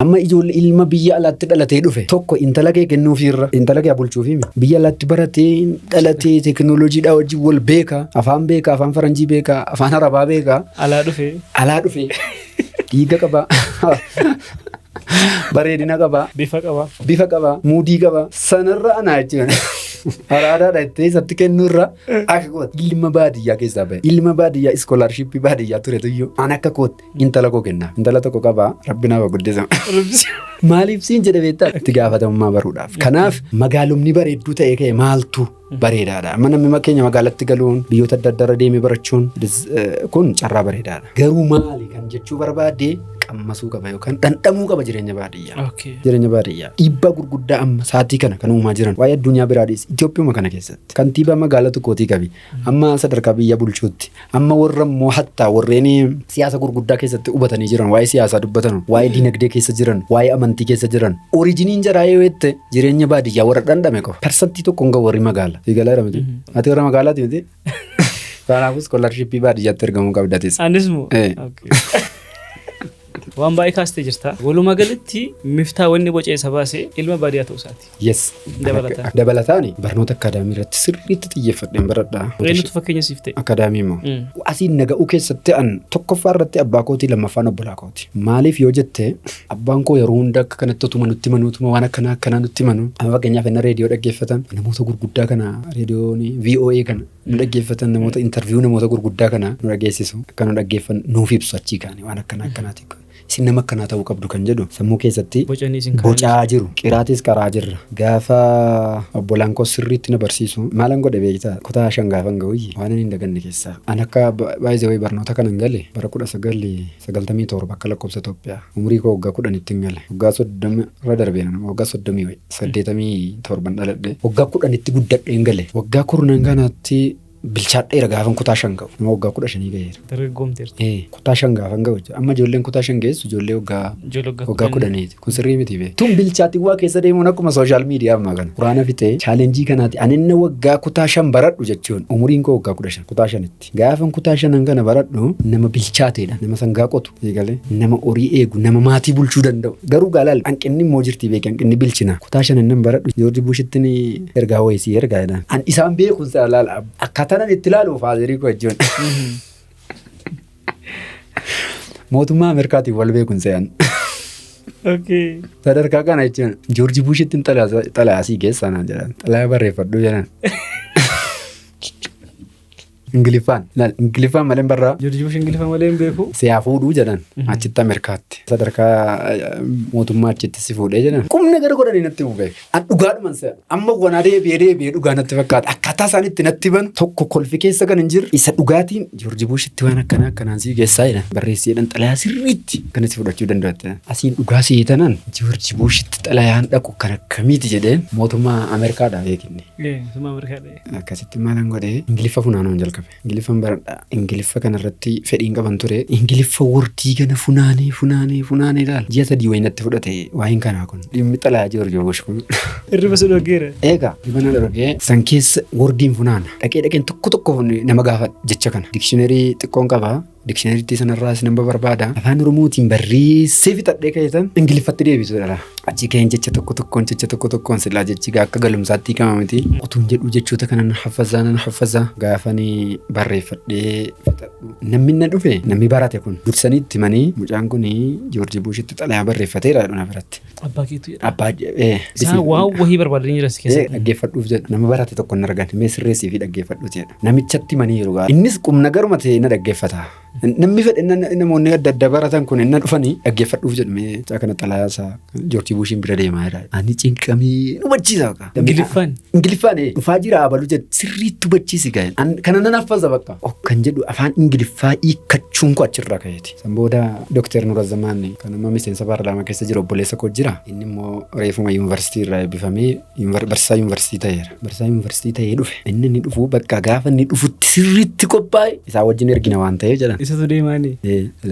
Amma ijoollee ilma biyya alaatti dhalatee dhufe tokko intala kee kennuufiirra intala kee bulchuufi biyya alaatti baratee dhalatee teekinooloojiidhaa wajjin wal beeka, afaan beeka, afaan faranjii beeka, afaan arabaa beeka. Alaa dhufe. Alaa dhufe, dhiiga qaba, bareedina qaba, Bifa qaba. Bifa qaba, muudii qaba. Sanarra anaa jechuudha. Araadaadha jettee isatti kennuurra akka kootti ilma baadiyyaa keessaa bahe, ilma baadiyyaa scholarshipii baadiyyaa turetuyyuu an akka kootti intala koo kennaaf. Intala tokko qaba, rabbi naaf guddisa. Maaliif siin jedhe beektaa? Itti gaafatamummaa baruudhaaf. Kanaaf magaalumni bareedduu ta'e ka'e maaltu bareedaadha. Amma namni keenya magaalatti galuun, biyyoota adda addaarra deemee barachuun kun carraa bareedaadha. Garuu maali kan jechuu barbaade, qammasuu qaba yookaan dhandhamuu qaba jireenya baadiyyaa. Jireenya baadiyyaa. Dhiibbaa gurguddaa amma sa'aatii kana kan uumaa jiran waa'ee addunyaa biraadhis Itoophiyuma kana keessatti. Kantiibaa magaalaa tokkootii qabi. Amma sadarkaa biyya bulchuutti. Amma warra immoo hattaa warreen siyaasa gurguddaa keessatti hubatanii jiran, waa'ee siyaasaa dubbatan, waa'ee dinagdee keessa jiran, waa'ee amantii keessa jiran. Originiin jaraa yoo jette jireenya baadiyyaa warra dhandhame qofa. 1% hin gahu warri magaala. Fiigalaa jira miti. Ati warra magaalaati miti. Kanaafuu scholarshipii baadiyyaatti ergamuu qabdatis. Anis moo? Eh. Waan baay'ee kaastee jirta. Walumaa galatti Miftaa wanni bocee isa baase ilma baadiyyaa ta'uu isaati. Yes. Dabalataan. Dabalataan barnoota akaadaamii irratti sirriitti xiyyeeffadheen baradha. Eenyutu fakkeenya siif ta'e? Akaadaamii immoo. Asiin naga'uu keessatti an tokkoffaa irratti abbaa kootii, lammaffaan obbolaa kooti. Maaliif yoo jette, abbaan koo yeroo hunda akka kanatti otuma nutti himanu, utuma waan akkanaa akkanaa nutti himanu. Amma fakkeenyaaf inni reediyoo dhaggeeffatan, namoota gurguddaa kana, reediyoon VOA kana nu dhaggeeffatan, namoota interview namoota gurguddaa kana nu dhageessisu, akka nu dhaggeeffan nuuf ibsu. Achii kaane waan akkanaa akkanaati. Isin nama akkanaa ta'uu qabdu kan jedhu sammuu keessatti Bocanii isin kaa'anii. Bocaa jiru. Qiraatis karaa jirra. Gaafa obbolaan koo sirriitti na barsiisu maalan godhe beektaa? Kutaa 5 gaafan ga'u waan inni hin daganne keessaa. An akka baay'ee wayii barnoota kanan gale bara 1997 akka lakkoofsa Itoophiyaa. Umurii koo waggaa 10tti hin gale. Waggaa 30 irra darbeera, nama waggaa 30 wayi. 87n dhaladhe. Waggaa 10tti guddadheen gale. Waggaa 10 kanatti bilchaadheera gaafan kutaa 5 ga'u. Nama waggaa 15 ga'eera. Dargaggoomteerta. Kutaa 5 gaafan ga'u jechuudha. Amma ijoolleen kutaa 5 geessu ijoollee waggaa Ijoollee waggaa waggaa 10. 10ti. Kun sirrii miti bee. Tun bilchaatiin waa keessa deemuun akkuma social media ammaa kana. Quraana fixee challenge kanaati. Ani inni waggaa kutaa 5 baradhu jechuun umuriin koo waggaa 15 kutaa 5tti. Gaafan kutaa 5n kana baradhu nama bilchaateedha. Nama sangaa qotu eegalee, nama horii eegu, nama maatii bulchuu danda'u. Garuu gaalaal hanqinni immoo jirti beeki, hanqinni bilchina. Kutaa 5 nan baradhu Joorji Buushitti ni ergaa wayii sii ergaa jedhan. An isaan beekun sana laala akkaataan ani itti ilaalu fatherii koo jechuun. Mootummaa Ameerikaatiin wal beekun se'an. Sadarkaa kana jechuun Joorji Buushitti xalayaa sii geessaa naan jedhan. Xalayaa barreeffadhu jedhan. Ingiliffaan. Laal, Ingiliffaan malee hin barraa. Joorji Bush Ingiliffa malee hin beeku. Si haa fuudhuu jedhan achitti Ameerikaatti. Sadarkaa mootummaa achitti si fuudhee jedhan. Qubna gara godhanii natti himu beek. An dhugaadhuman se'a. Amma wanaa deebi'ee deebi'ee dhugaa natti fakkaata. Akkaataa isaan itti natti banu tokko kolfi keessa kan hin jirre isa dhugaatiin Joorji Buushitti waan akkanaa akkanaan sii geessaa jedhan. Barreessee jedhan, xalayaa sirriitti kan si fudhachuu danda'u. Asiin dhugaa sii tanan Joorji Buushitti xalayaan dhaqu kan akkamiiti jedheen, mootummaa Ameerikaadhaa beekinni. Mootummaa Ameerikaadha. Akkasitti maalan godhee Ingiliffa funaanuun jalqabe. Ingiliffan baradha. Ingiliffa kanarratti fedhiin qaban ture. Ingiliffa wordii kana funaanee funaanee funaanee ilaala. Ji'a 3 wayii natti fudhate waa'een kanaa kun. Dhimmi xalayaa Joorji Bush kun. Hirriba si dhorgeera. Egaa dhibba na dhorgee san keessa wordiin funaana. Dhaqee dhaqeen tokko tokko nama gaafa jecha kana. Dictionary xiqqoon qaba. Dictionarytti sanarraas nama barbaada. Afaan Oromootiin barreessee fixadhee ka'eetan Ingiliffatti deebisuudha. Achi ka'een jecha tokko tokkoon, jecha tokko tokkoon, silaa jechi gaa akka galumsaatti hiikama miti. Otuun jedhu jechoota kana nan haffazaa nan haffazaa gaafanii barreeffadhee fixadhu. Namni na dhufe, namni barate kun dursanii itti himanii, mucaan kun Joorji Buushitti xalayaa barreeffateera jedhu na biratti. Abbaa keetu jedha. Abbaa Isaan waan wahii barbaadanii jiran si keessatti. Dhaggeeffadhuuf jedhu, nama barate tokko hin argan, mee sirreessii fi dhaggeeffadhuuti jedha. Namichatti himanii jiru gaa. Innis qubna garuma ta'e na dhaggeeffata. Namni fedhe namoonni adda adda baratan kun inni dhufanii dhaggeeffadhuuf jedhu, mee mucaa kana xalayaa isaa Joorji Buushiin bira deemaa jira. Ani cinqamee nu hubachiisa bakka. Ingiliffaan. Ingiliffaan dhufaa jira abalu jedhu sirriitti hubachiisi ga'e. Kana nan haffaza bakka. Ok kan jedhu afaan Ingiliffaa hiikkachuun koo achirraa ka'eeti. San booda Dookter Nurazzamaan kan amma miseensa paarlaamaa keessa jiru obboleessa koo jira. Inni immoo reefuma yuunivarsiitii irraa eebbifamee barsiisaa yuunivarsiitii ta'eera. Barsiisaa yuunivarsiitii ta'ee dhufe. Inni inni dhufu bakka gaafa inni dhufutti sirriitti qophaa'e isaa wajjin ergina waan ta'eef jedhan. Isatu deemaani.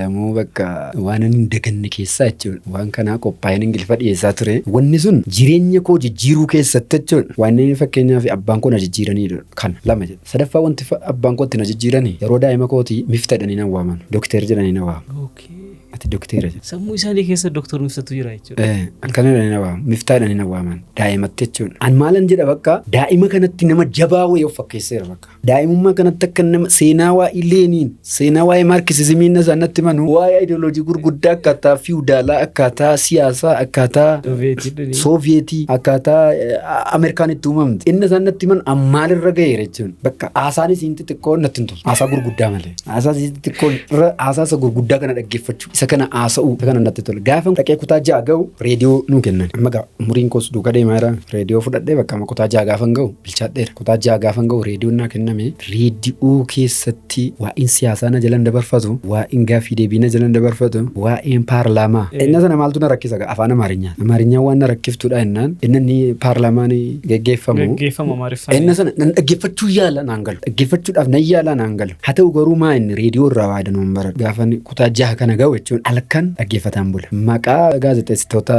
Lamuu bakka waan ani hin daganne keessaa jechuudha. Waan kanaa qophaa'een Ingiliffa dhiyeessaa ture. Wanni sun jireenya koo jijjiiruu keessatti jechuudha. Waan inni fakkeenyaaf abbaan koo na jijjiiraniidha. Kana lama jedha. Sadaffaa wanti abbaan koo itti na jijjiirani yeroo daa'ima kootii Mifta jedhanii na waaman. Dookter jedhanii na waamu. Ati dokteera jedha. Sammuu isaanii keessa Doktor Miftatu jira jechuudha. Akkana jedhanii na waamu. Miftaa jedhanii na waaman. Daa'imatti jechuudha. An maalan jedha bakka daa'ima kanatti nama jabaa wayii of fakkeesseera bakka. Daa'imummaa kanatti akka nama seenaa waa'ee Leeniin, seenaa waa'ee Maarkisizimii inni isaan natti himanu, waa'ee ayidooloojii gurguddaa akkaataa fiwudaalaa, akkaataa siyaasaa, akkaataa Sooviyeetii dhuni. Sooviyeetii, akkaataa Ameerikaan itti uumamte. Inni isaan natti himan an maalirra ga'eera jechuun. Bakka haasaan isiin xixiqqoon natti hin tolu. Haasaa gurguddaa malee. Haasaa isiin xixiqqoon irra haasaa isa gurguddaa kana dhaggeeffachuu, isa kana haasa'uu, isa kana natti tola. Gaafa dhaqee kutaa 6 ga'u reediyoo nuu kennan. Amma gaa umuriin koos duuka deemaa jira. Reediyoo fudhadhee bakka amma kutaa 6 gaafan ga'u bilchaadheera. Kutaa 6 gaafan ga'u reediyoon naa kenname. Reediyoo keessatti waa'een siyaasaa na jalan dabarfatu, waa'een gaaffii deebii na jalan dabarfatu, waa'een paarlaamaa. Inna sana maaltu na rakkisa gaa afaan Amaarinyaan. Amaarinyaan waan na rakkiftuudha jennaan inna inni paarlaamaan geggeeffamu. Geggeeffamu Amaariffaan. Inna sana nan dhaggeeffachuu yaala naan galu. Dhaggeeffachuudhaaf nan yaala naan galu. Haa ta'u garuu maa inni reediyoo irraa waa danuun baradhu. Gaafa inni kutaa 6 kana ga'u jechuun halkan dhaggeeffataan bula. Maqaa gaazexeessitoota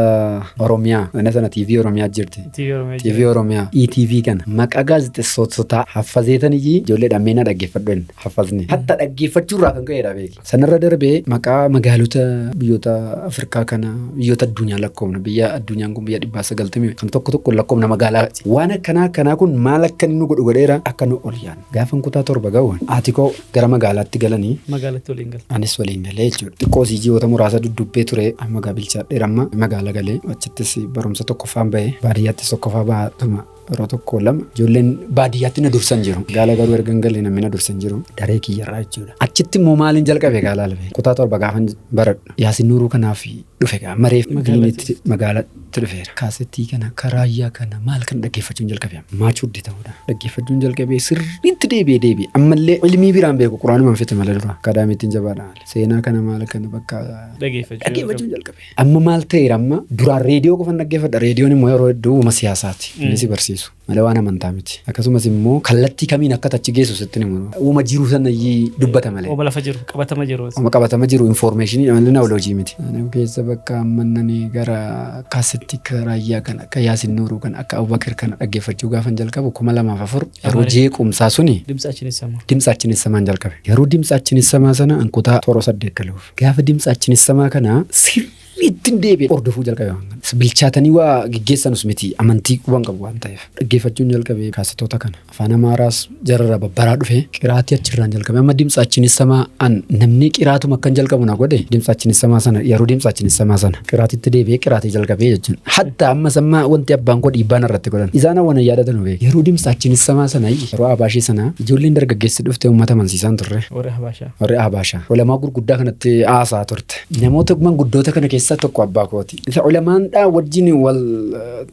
Oromiyaa inna sana TV Oromiyaa jirti. TV Oromiyaa TV Oromiyaa ETV kana maqaa gaazexeessitootaa haffazeetan iyyii ijoolleedhaan mee na dhaggeeffadhu jenna haffazne. Hatta dhaggeeffachuu irraa kan ka'edha beeki. Sanarra darbee maqaa magaalota biyyoota Afrikaa kana biyyoota addunyaa lakkoofna biyya addunyaan kun biyya 990 kan tokko tokko lakkoofna magaalaa. Waan akkanaa akkanaa kun maal akka inni nu godhu godheera akka nu ol yaadnu. Gaafan kutaa 7 ga'u haati koo gara magaalaatti galanii Magaalatti waliin galte. Anis waliin galee jechuudha. Xiqqoo sii ji'oota muraasa duddubbee ture amma gaa bilchaadheera amma magaala galee achittis barumsa tokkoffaan ba'e baadiyyaattis tokkoffaa baatuma yeroo tokko lama ijoolleen baadiyyaatti na dursan jiru. Gaala garuu erga hin galee namni na dursan jiru daree kiyyarraa jechuudha. Achitti immoo maaliin jalqabe gaala albe kutaa 7 gaafan baradhu Yaasin Nuuruu kanaaf dhufe gaa mareef diinitti magaalatti dhufeera. Kaasettii kana akka raayyaa kana maal kan dhaggeeffachuun jalqabe maachuddi ta'uudha. Dhaggeeffachuun jalqabee sirriitti deebi'ee deebi'e ammallee ilmii biraan beeku quraanuma fite malee dura akaadaamiitiin jabaadha malee seenaa kana maal kana bakka dhaggeeffachuun jalqabe. Amma maal ta'eera amma duraan reediyoo qofan dhaggeeffadha reediyoon immoo yeroo hedduu uuma siyaasaati inni si barsiisu. Malee waan amantaa miti. Akkasumas immoo kallattii kamiin akka achi geessu sitti hin himu. Uuma jiru sana iyyii dubbata malee. Uuma lafa jiru, qabatama jiru. Uuma qabatama jiru informeeshinii malee naawoloojii miti. Ani keessa bakka ammannanii gara kaasettii akka raayyaa kan akka Yaasin Nuuruu kan akka Abubakar kana dhaggeeffachuu gaafan jalqabu 2004 yeroo jeequmsaa suni Dimtsaachin issamaa. Dimtsaachin issamaan jalqabe. Yeroo dimtsaachin issamaa sana an kutaa 7 8 galuuf. Gaafa dimtsaachin issamaa kana sirriitti Ittin deebi'e hordofuu jalqabe waan kana. Bilchaatanii waa geggeessanus miti amantii quban qabu waan ta'eef. Dhaggeeffachuun jalqabe kaasetoota kana. Afaan Amaaraas jararraa babbaraa dhufe qiraatii achirraan jalqabe. Amma dimtsaachin issamaa an namni qiraatuma akkan jalqabu na godhe dimtsaachin issamaa sana yeroo dimtsaachin issamaa sana qiraatitti deebi'ee qiraatii jalqabee jechuudha. Hatta ammas amma wanti abbaan koo dhiibbaa narratti godhan. Isaan awwan hin yaadatanu beeku. Yeroo dimtsaachin issamaa sana yeroo abaashii sana ijoolleen dargaggeessi dhufte uummata amansiisaan turre. Warri Habaashaa. Warri Abaashaa. Ulamaa gurguddaa kanatti haasaa turte. Namoota manguddoota kana keessaa tokko abbaa kooti. Isa ulamaandhaa wajjin wal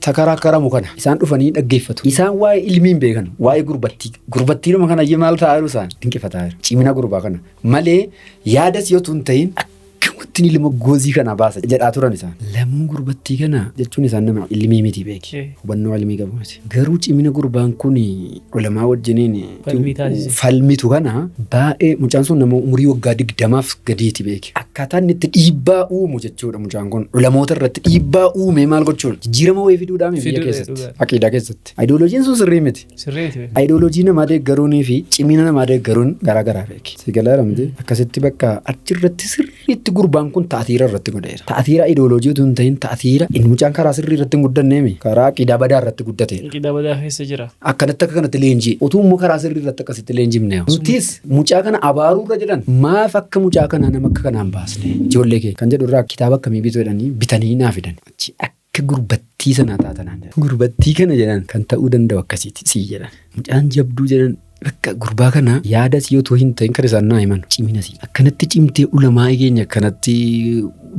takaraakaramu kana isaan dhufanii dhaggeeffatu. Isaan waa'ee ilmii hin beekan. Waa'ee gurbattii. Gurbattiidhuma kana iyyuu maal ta'aa jiru isaan dinqifataa jiru. Cimina gurbaa kana malee yaadas yoo tun ta'in akkamittiin ilma goozii kana baasa jedhaa turan isaan. Lamuu gurbattii kana jechuun isaan nama ilmii miti beeki. Hubannoo ilmii qabu miti. Garuu cimina gurbaan kun ulamaa wajjiniin Falmii taasise. falmitu kana baay'ee mucaan sun nama umurii waggaa 20f gadiiti beeki. Akkaataa inni itti dhiibbaa uumu jechuudha mucaan kun ulamoota irratti dhiibbaa uumee maal gochuun jijjiirama wayii fiduudhaan biyya Fiduudha, keessatti dhugaadha. aqiidaa keessatti. Ayidooloojiin sun sirrii miti. Sirrii miti beeki. Ayidooloojii namaa deeggaruunii fi cimina namaa deeggaruun garaa garaa beeki. Si galaara miti? Akkasitti bakka achirratti sirriitti gurbaan kun ta'atiira irratti godheera. Ta'atiira ayidooloojii utuu hin ta'in ta'atiira inni mucaan karaa sirrii irratti hin guddanneemi karaa aqiidaa badaa irratti guddateera. Aqiidaa badaa keessa jira. Akkanatti akka kanatti leenjii. Utuu immoo karaa sirrii irratti akkasitti leenjifne. Nutis mucaa kana abaaruurra jedhan maaf akka mucaa kanaa nama akka kanaa hin baasne ijoollee kee kan jedhu irraa kitaaba akkamii bitu jedhanii bitanii naa fidan. Achi akka gurbattii sanaa taata naan jedhan. Gurbattii kana jedhan kan ta'uu danda'u akkasiiti sii jedhan. Mucaan jabduu jedhan bakka gurbaa kana yaada sii otoo hin ta'in kan isaan naa himan cimina sii. Akkanatti cimtee ulamaa'ii keenya akkanatti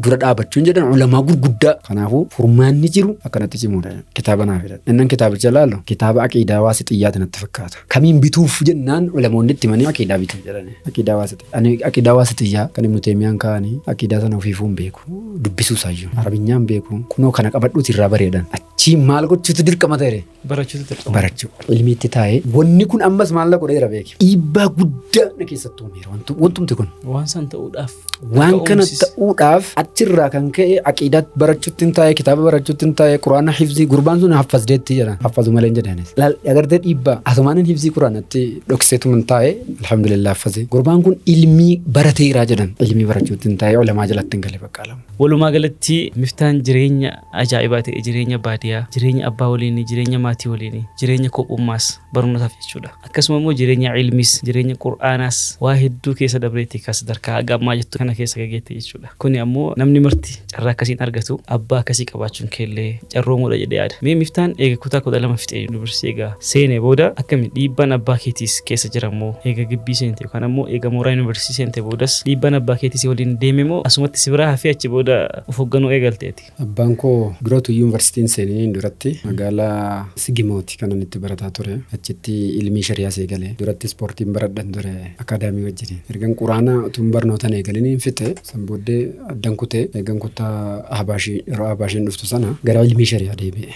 dura dhaabachuun jedhan ulamaa gurguddaa. Kanaafuu furmaanni jiru akkanatti cimuudha. Kitaaba naa fidan. Innan kitaabicha laalu kitaaba aqiidaa waasixiyyaati natti fakkaata. Kamiin bituuf jennaan ulamoonni itti himanii aqiidaa bituuf jedhani. Aqiidaa waasixiyyaa. Ani aqiidaa waasixiyyaa kan Ibnu Teemiyaan kaa'anii aqiidaa sana ofiifuu hin beeku. Dubbisuu isaayyuu. Arabinyaa hin beeku. Kunoo kana qabadhuuti irraa bari jedhan. Chii maal gochuutu dirqama ta'e? Barachuutu dirqama. Barachuu. Ilmiitti taa'ee wanni kun ammas maal na godheera beeki. Dhiibbaa guddaa na keessatti uumeera wantumti kun. Waan san ta'uudhaaf. Waan kana ka'umsis. Ta'uudhaaf achirraa kan ka'e aqiidaa barachuutti hin taa'e, kitaaba barachuutti hin taa'e, quraana hifzii gurbaan sun haffazdeetti jedhan, haffazu malee hin jedhanis. Laal agartee dhiibbaa asumaanin hifzii quraanatti dhokseetu hin taa'e, alhamdulillah haffazee. Gurbaan kun ilmii barateeraa jedhan, ilmii barachuutti hin taa'e, ulamaa jalatti hin gale bakka lama. Walumaa galatti Miftaan jireenya ajaa'ibaa ta'e, jireenya baadiyyaa, jireenya abbaa waliinii, jireenya maatii waliinii, jireenya kophummaas barnootaaf jechuudha. Akkasuma immoo jireenya ilmiis, jireenya qur'aanaas waa hedduu keessa dabreetti kan sadarkaa haga ammaa jettu kana keessa gageette jechuudha. Kuni ammoo namni marti carraa akkasiin argatu, abbaa akkasii qabaachuun keellee carroomuudha jedhee yaada. Mee Miftaan eega kutaa 12 fixee yuunivarsiitii eega seene booda akkami, dhiibbaan abbaa keetiis keessa jira moo, eega gibbii seente yookaan ammoo eega mooraa yuunivarsiitii seente boodas dhiibbaan abbaa keetii si waliin deeme moo asumatti si biraa hafee achi booda of hoogganuu eegalteeti? Abbaan koo dura utuu yuunivarsiitiin seeniin duratti magaalaa Sigimooti kan inni itti barataa ture. Achitti ilmii shari'aa eegale. Duratti ispoortiin baradhan ture akaadaamii wajjin. Ergan quraana utuun barnootaan eegaliniin fixe, san booddee addan kutee, eegan kutaa Ahbaashii yeroo Ahbaashiin dhuftu sana gara ilmii shari'aa deebi'e.